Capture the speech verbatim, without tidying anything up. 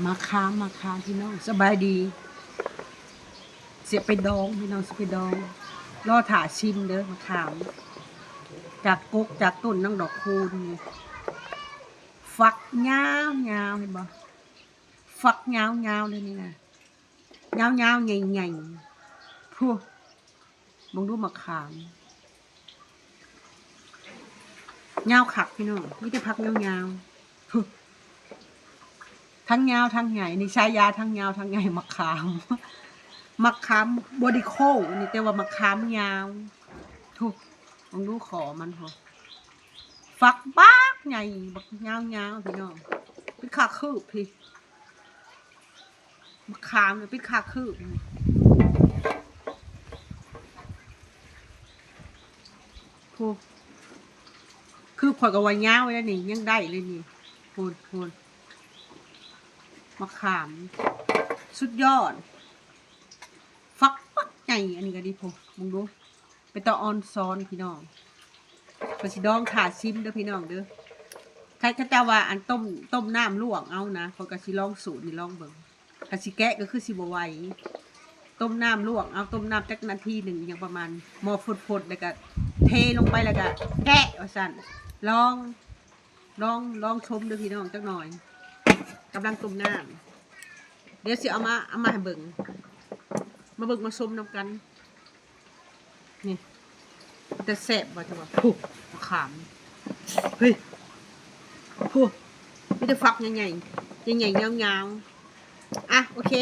มะขาม มะขามพี่น้อง สบายดี สิไปดองพี่น้อง สิไปดอง รอถ่าชิมเด้อ มะขาม จากกกจากต้นนางดอกคูณนี่ ฝักยาวยาว เห็นบ่ ฝักยาวยาวเลยนี่นะ ยาวยาวใหญ่ใหญ่พู้ เบิ่งดูมะขาม ยาวคักพี่น้อง มีแต่ผักยาวๆ พุ้ ทั้งยาวทั้งใหญ่ นี่ฉายาทั้งยาวทั้งใหญ่ มะขาม มะขามบอดี้โคลนี่ แต่ว่ามะขามยาว พุ้ เบิ่งดูขอมันพุ้ ฝักบักใหญ่ บักยาวๆ พี่น้อง เป็นขาคืบพี่ มะขามเนี่ยเป็นขาคืบนี่ พุ้ คือข่อยก็ว่ายาวไว้แล้วนี่ ยังได้เลยนี่ พุ้น พุ้น มะขาม สุดยอด ฝักบักใหญ่ อันนี้ก็ดีพุ้น เบิ่งดู เป็นตาอ่อนซ้อนพี่น้อง ก็สิดองถ่าชิมเด้อพี่น้องเด้อ ใครเขาเจ้าว่าอันต้ม ต้มน้ำลวกเอานะ ข้อยก็สิลองสูตรนี่ลองเบิ่ง ถ้าสิแกะก็คือสิบ่ไหว ต้มน้ำลวกเอา ต้มน้ำจักนาทีหนึ่ง อย่างประมาณหม้อฟดๆ แล้วก็เทลงไป แล้วก็แกะว่าซั่น ลอง ลอง ลองชมเด้อพี่น้องจักหน่อย กำลังต้มน้ำ เดี๋ยวสิเอามา เอามาให้เบิ่ง มาเบิ่งมาชมนำกัน นี่ แต่แซ่บว่ะ จังหวะ พุ้ มะขาม เฮ้ย พุ้ มีแต่ฝักใหญ่ๆ ใหญ่ๆ ยาวๆ อ่ะ โอเค